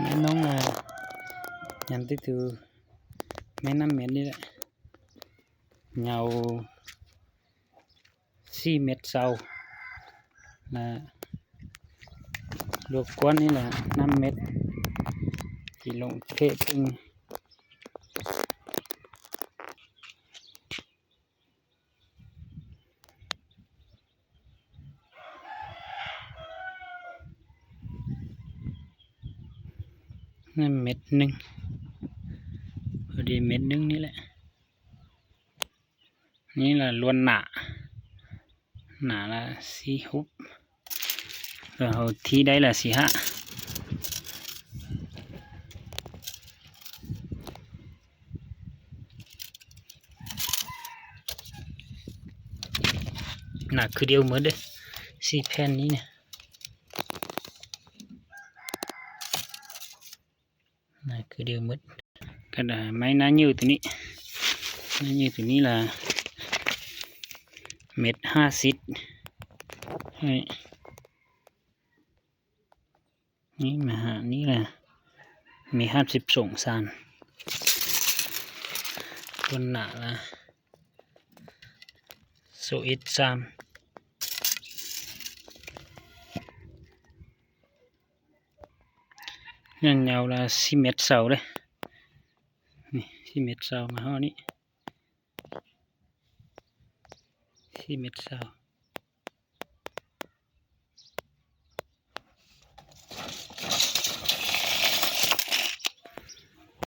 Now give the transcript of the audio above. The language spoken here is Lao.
ແມ່ນ້ອງ ອາ ຍາມຕິດຖື ແມ່ນ້ຳເມັດນີ້ແຫຼະ ຍາວສີ່ເມັດຊາວ ລະລວກກ້ອນນີ້ແຫຼະ ນ້ຳເມັດ ຊິລົງເທເຖິງ ນັ້ນເມັດໜຶ່ງ ພໍດີເມັດໜຶ່ງນີ້ແຫຼະ ນີ້ລະລວນໜ້າ ໜ້າລະສີ່ຫົກ ເຮົາທີ່ໄດ້ລະສີ່ຫ້າ ໜ້າຄືດຽວໝົດເດ້ ສີ່ແຜ່ນນີ້ນະ ໜ້າຄືດຽວໝົດ ກະໄມ້ໜ້າຍືດໂຕນີ້ ໜ້າຍືດໂຕນີ້ລະເມັດຫ້າສິບ ນີ້ ນີ້ມາຫານີ້ລະ ມີຫ້າສິບສອງສາມ ຕົ້ນໜ້າລະຊາວເອັດສາມ ຍັງຍາວລະສີ່ເມັດຊາວເດ້ ນີ້ສີ່ເມັດຊາວ ມາຮອດນີ້ສີ່ເມັດຊາວ.